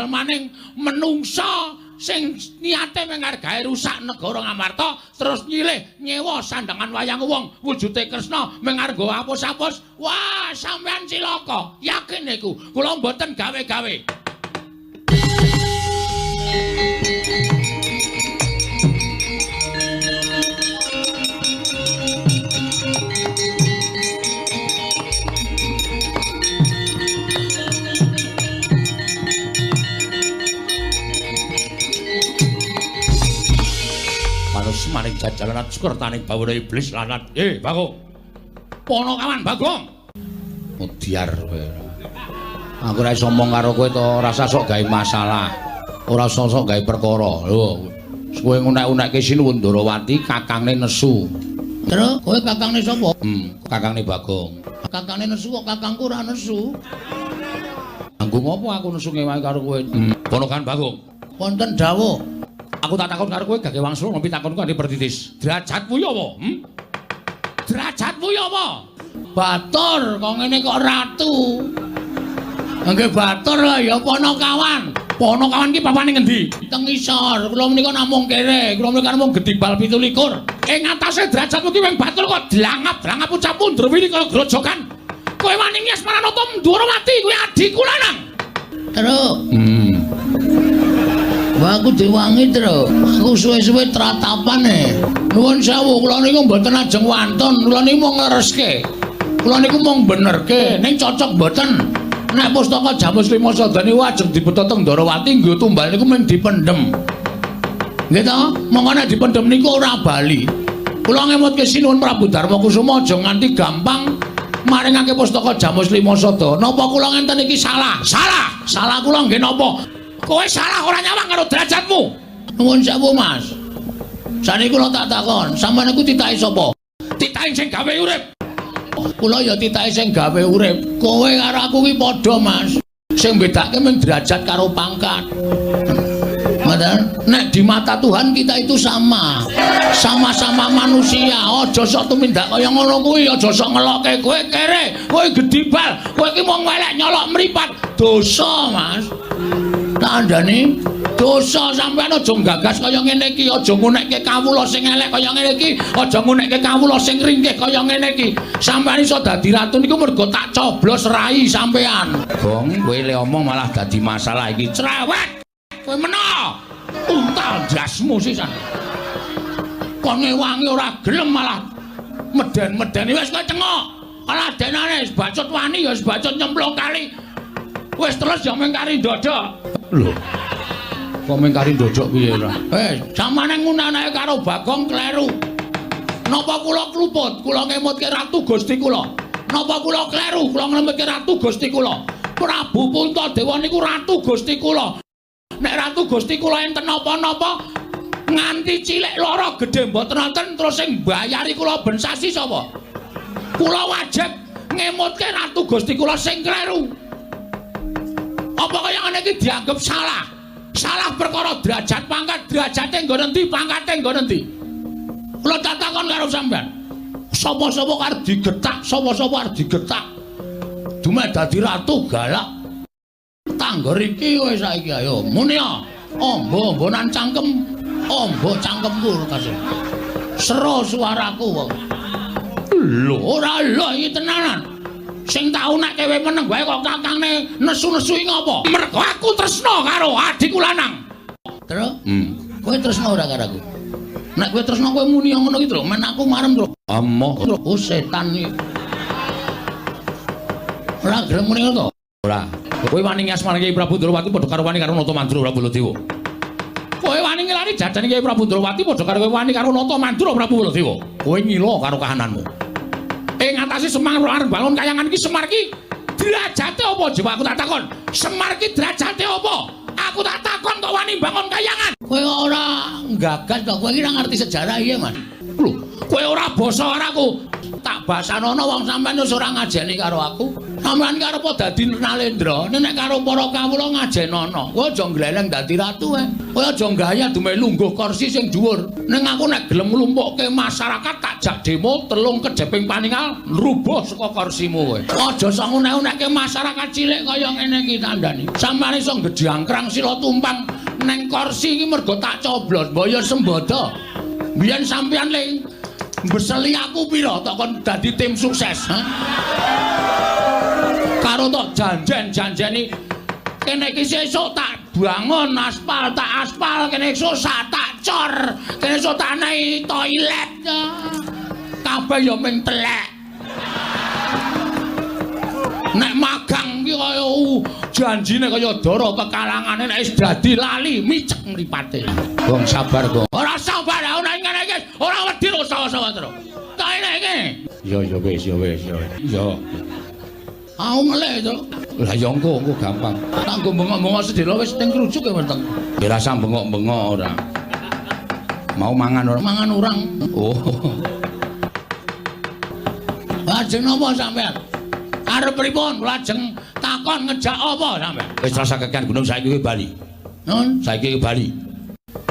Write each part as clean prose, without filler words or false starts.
Tumbal maning menungsa sing niate mung gawe rusak negara Ngamarta terus nyilih nyewa sandangan wayang wong wujude Kresna mung nggo apus-apus. Wah, sampean cilaka. Yakin niku. Kula mboten gawe-gawe. Maring jajalan sukertaning bawana iblis lanat. Bagong. Ponokawan Bagong. Mudyar kowe. Aku ora iso omong karo kowe to, ora usah sok gawe masalah. Ora usah sok gawe perkara. Lho, kowe ngunek-unekke Sinuwun Ndorowati kakangne nesu. Terus kowe kakangne sapa? Kakangne Bagong. Kakangne nesu kok kakangku ora nesu. Anggo ngopo aku nesu ngewangi karo kowe? Ponokan Bagong. Wonten dawuh. Aku tak takon karo kowe gage wangsul ngopi takonku ane pertitis. Derajatmu ya apa? Derajatmu ya apa? Batur kok ngene kok ratu. Nggih batur lah ya ponokawan. Ponokawan ki papane ngendi? Teng isor. Kula menika namung kere, kula menika namung gedibal 27. Ing atase derajatmu ki wing batur kok dlangap-dlangap ucapmu ndrewili kaya grojogan. Kowe wani miyas Maranata Ndorowati kuwi adhiku lanang. Terus. Wah, aku diwangi, Tru. Aku suwe-suwe tratapan e. Nuwun sewu, kula niku mboten ajeng wantun, kula niku mung nglereske. Kula niku mung benerke, ning cocok mboten. Nek pustaka Jamus Lima Sada niku ajeng dibeta teng Ndorowati nggo tumbal niku mung dipendhem. Nggih to? Monggo nek dipendhem niku ora bali. Kula ngemutke Sinuwun Prabu Darma Kusuma aja nganti gampang maringake pustaka Jamus Lima Sada. Napa kula ngenten iki salah? Salah. Salah kula nggih napa? Kowe salah ora nyawang karo derajatmu. Nuwun sewu, Mas. Saniki kula tak takon, sampeyan niku titahe sapa? Titahe sing gawe urip. Kula ya titahe sing gawe urip. Kowe karo aku ki padha, Mas. Sing bedake mung derajat karo pangkat. Ngoten? Nek di mata Tuhan kita itu sama. Sama-sama manusia. Aja sok tumindak kaya ngono kuwi, aja sok ngelokke kowe kere, kowe gedibal, kowe iki mung welek nyolok mripat. Dosa, Mas. Tandane dosa sampean aja nggagas kaya ngene iki, aja ngunekke kawula sing elek kaya ngene iki, aja ngunekke kawula sing ringkih kaya ngene iki. Sampean iso dadi ratu niku mergo tak coblos rai sampean. Gong, kowe le omong malah dadi masalah iki. Cerewet. Kowe mena. Untal ndasmu sisan. Kon ngewangi ora gelem malah meden-medeni wis kowe cengok. Alah denane wis bacut wani ya wis bacut nyemplung kali. Wis terus ya mung kari ndodok. Lho. Kok mung kari ndodok piye ora? Samane ngunanake karo Bagong kleru. Napa kula kluput? Kula ngemutke Ratu Gusti kula. Napa kula kleru? Kula ngemutke Ratu Gusti kula. Prabu Puntadewa niku Ratu Gusti kula. Nek Ratu Gusti kula enten napa-napa nganti cilik lara gedhe mboten wonten terus sing mbayari kula ben sasi sapa? Kula wajib ngemutke Ratu Gusti kula sing kleru. Apa kaya ngene iki dianggep salah? Salah perkara derajat pangkat, derajate nggon endi, pangkate nggon endi? Kula tak takon karo sampean. Sapa-sapa arep digetak, sapa-sapa arep digetak. Dumeh dadi ratu galak. Tanggor iki kowe saiki ayo muni ya. Ombo-ombonan cangkem, ombo cangkemku kasih. Sero suaraku wong. Lho, ora lho iki tenanan. Sing tau nek kowe meneng wae kok kakangne nesu-nesu iki ngopo? Mergo aku tresna karo adhiku lanang. Terus? Kowe tresna ora karo aku? Nek kowe tresna kowe muni ngono iki lho, men aku marem lho. Amoh, oh setan iki. Ora gelem muni ngono to? Ora. Kowe wani ngasmane Kyai Prabu Ndorowati padha karo wani karo Nata Mandura Prabu Baladewa. Kowe wani ngelari jajane Kyai Prabu Ndorowati padha karo kowe wani karo Nata Mandura Prabu Baladewa. Kowe ngila karo kahananmu. Ing atase Semar arep bangun kayangan iki Semar iki derajate apa coba aku tak takon. Semar iki derajate apa? Aku tak takon kok wani bangun kayangan. Kowe ora nggagas to, kowe iki ora ngerti sejarah iya, Mas. Lho, kowe ora basa karo aku. Tak basanono wong sampean wis ora ngajeni karo aku. Sampean ki arep dadi Nalendra, nek karo para kawula ngajenono. Kowe aja ngleleng dadi ratu ae. Kowe aja gaya dume lungguh kursi sing dhuwur. Ning aku nek gelem nglumpukke masyarakat tak jak demo telung kejeping paningal rubuh saka kursimu kowe. Aja sok ngunek-unekke masyarakat cilik kaya ngene iki tandani. Sampeyan iso gedhangkrang sila tumpang neng kursi iki mergo tak coblos, mbok ya sembodo. Biyen sampeyan le mbeseli aku pira tok kon dadi tim sukses, ha? Karo tok janjen-janjeni kene iki sesuk tak bangun aspal, tak aspal, kene esuk tak cor, kene esuk tak naik toilet. Kabeh ya ming telek. Nek magang ki kaya janjine kaya dara kekalangane nek wis dadi lali micek mripate. Wong sabar kok. Ora sabar aku nek ngene iki ora wedi sawa-sawa terus. Tak ngene iki. Ya ya wis ya wis ya. Ya. Aku ngelih to. Lah ya engko engko gampang. Tak nggo bengok-bengok sedhela wis teng krujuk ya weteng. Ya rasa bengok-bengok ora. Mau mangan ora? Mangan urang. Oh. Lajeng napa sampean? Arep pripun? Lajeng takon ngejak apa sampean? Wis rasa kekean gunung saiki kowe bali. Nun, saiki kowe bali.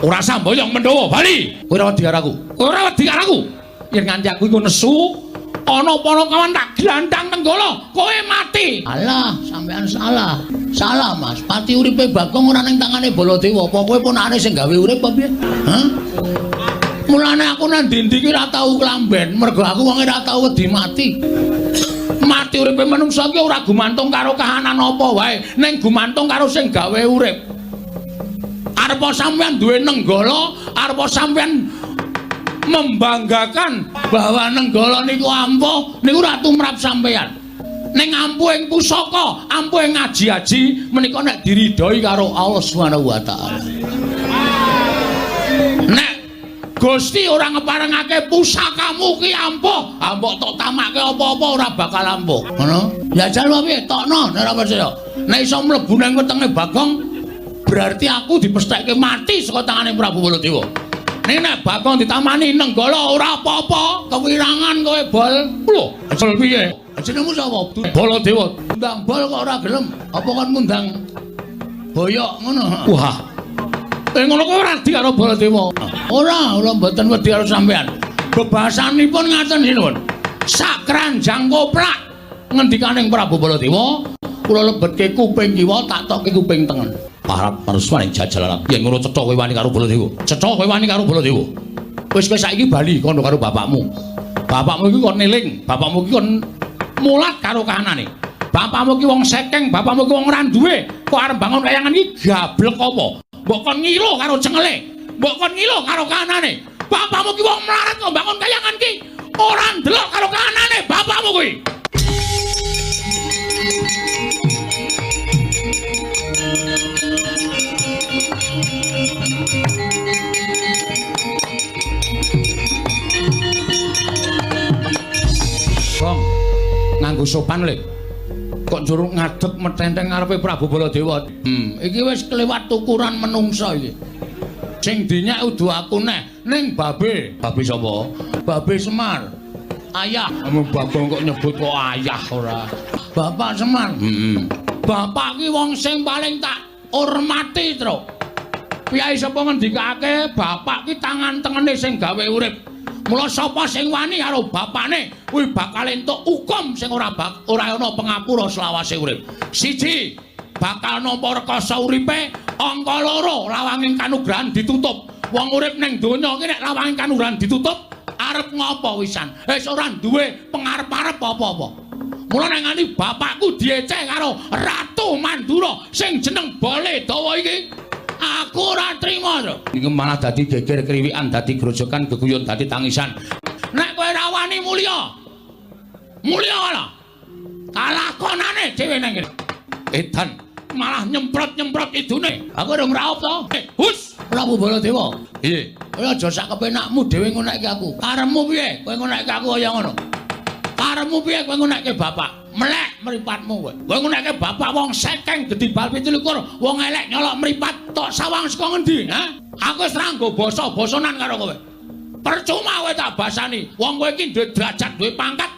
Ora samboyong Mendawa bali. Kowe ora wedi karo aku. Kowe ora wedi karo aku. Yen nganti aku iku nesu, ana Panakawan tak glandang Nenggala, kowe mati. Alah, sampean salah. Salah, Mas. Pati uripe Bagong ora ning tangane Baladewa. Apa kowe ponakane sing gawe urip apa piye? Hah? Mulane aku nang ndi-ndi ki ora tau klamben, mergo aku wonge ora tau wedi mati. Mati uripe manungsa ki ora gumantung karo kahanan apa wae, ning gumantung karo sing gawe urip. Arepa sampean duwe Nenggala, arepa sampean membanggakan bahwa Nenggala niku ampuh, niku ora tumrap sampean. Ning ampuhing pusaka, ampuhing aji-aji menika nek diridhoi karo Allah Subhanahu wa taala. Nek Gusti ora ngeparengake pusakamu ki ampuh, mbok tok tamake apa-apa ora bakal ampuh. Ngono? Ya jal piye? Tokno nek ora percaya. Nek iso mlebu nang wetenge Bagong, berarti aku dipestheke mati saka tangane Prabu Baladewa. Ning nek Bagong ditamani Nenggala ora apa-apa, kewirangan kowe bol. Lho, asal piye? Jenengmu sapa? Baladewa. Ndang bol kok ora gelem. Apa kon ngundang boyok ngono? Wah. Ngono kowe ora wedi karo Baladewa. Ora, kula mboten wedi karo sampean. Bebasanipun ngaten sinuwun. Sak keranjang koplak ngendikaning Prabu Baladewa, kula lebetke kuping kiwa tak tokke kuping tengen. Parap maruswane jajal arep. Yen ngono cetha kowe wani karo Baladewa. Cetha kowe wani karo Baladewa. Wis kowe saiki bali kono karo bapakmu. Bapakmu iki kon eling, bapakmu iki kon mulat karo kahanane. Bapakmu iki wong sekeng, bapakmu iki wong ora duwe. Kok arep bangun kayangan iki gablek apa? Mbok kon ngilo karo cengele. Mbok kon ngilo karo kahanane. Bapakmu ki wong melarat kok bangun kayangan ki ora ndelok karo kahanane bapakmu kuwi. Bong, nganggo sopan le. Kok njur ngadeg metenteng ngarepe Prabu Baladewa. Iki wis kelewat tukuran menungsa iki. Sing dinyak udu aku neh ning babe. Babe sapa? Babe Semar. Ayah. Bagong kok nyebut kok ayah ora. Bapak Semar. Bapak ki wong sing paling tak hormati, Tru. Piyai sapa ngendikake bapak ki tangan tengene sing gawe urip. Mula sapa sing wani karo bapakne kuwi bakal entuk hukum sing ora ana pengapura selawase urip. Siji, bakal nampa rekasa uripe, angka loro lawanging kanugrahan ditutup. Wong urip ning donya iki nek lawanging kanugrahan ditutup, arep ngopo wisan? Wis ora duwe pengarep-arep apa-apa. Mula nek nganti bapakku dieceh karo Ratu Mandura sing jeneng Baladewa iki, aku ora trima lho. Iki malah dadi geger kriwikan, dadi grojokan, geguyon, dadi tangisan. Nek kowe ora wani mulya. Mulya ora. Kalakonane dhewe nang kene. Edan malah nyemprot-nyemprot idune. Aku urung raup to. Hus, Prabu Baladewa. Piye? Kowe aja sak kepenakmu dhewe ngonekke aku. Karepmu piye? Kowe ngonekke aku kaya ngono. Karepmu piye kowe ngonekke bapak? Melek mripatmu kowe. Kowe ngonekke bapak wong sekeng gedhi bal 27, wong elek nyolok mripat tok sawang saka ngendi, ha? Aku wis ra nggo basa-basanan karo kowe. Percuma kowe tak basani. Wong kowe iki duwe derajat, duwe pangkat.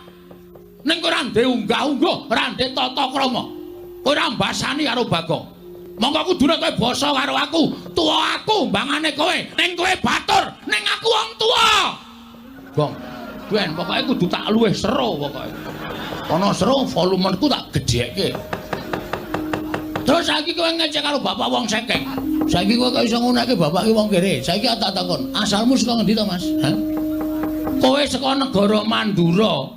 Ning kowe ora duwe unggah-ungguh, ora duwe tata krama. Kowe ora mbasani karo Bagong. Monggo kudune kowe basa karo aku. Tuwa aku mbangane kowe. Ning kowe batur, ning aku wong tuwa. Gong. Ben pokoke kudu tak luwih seru pokoke. Ana seru volumeku tak gedhekke. Terus saiki kowe ngecek karo bapak wong sekeng. Saiki kowe kok iso ngunekke bapak ki wong kere. Saiki tak takon, asalmu saka ngendi to, Mas? Hah? Kowe saka negara Mandura.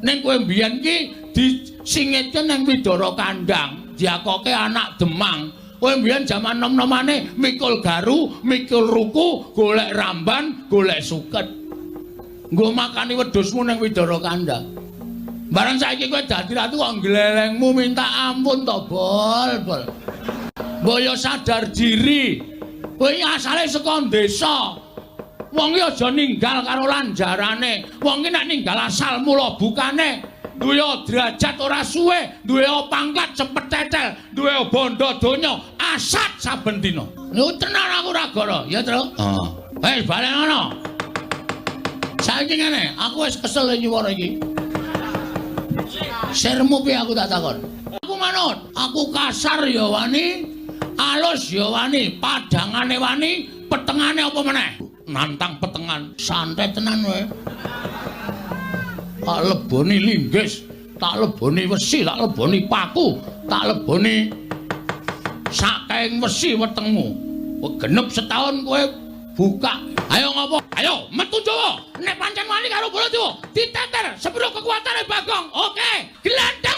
Ning kowe mbiyen ki disingitke ning Widara Kandang, diakoke anak Demang. Kowe mbiyen jaman nom-nomane mikul garu, mikul ruku, golek ramban, golek suket. Nggo makani wedhusmu ning Widara Kandang. Bareng saiki kowe dadi ratu kok glelengmu minta ampun to, Bol, Bol. Mbok yo sadar diri. Kowe iki asale saka desa. Wong iki aja ninggal karo lanjarane. Wong iki nek ninggal asal mula bukane duwe derajat ora suwe, duwe pangkat cepet tetel, duwe bondo donya, asat saben dina. Niku tenan aku ora goro, ya, Truk? Heeh. Wis balik ngono. Saiki ngene, aku wis kesel nyuwara iki. Sirmu piye aku tak takon. Aku manut, aku kasar ya wani, alus ya wani, padangane wani, petengane apa meneh? Nantang petengan, santai tenan kowe. Tak leboni linggis, tak leboni wesi, tak leboni paku, tak leboni sakaing wesi wetengmu. Genep setahun kowe buka. Ayo ngopo? Ayo metu Jawa. Nek pancen wani karo Baladewa, diteter sepiro kekuatane Bagong. Oke, glandar.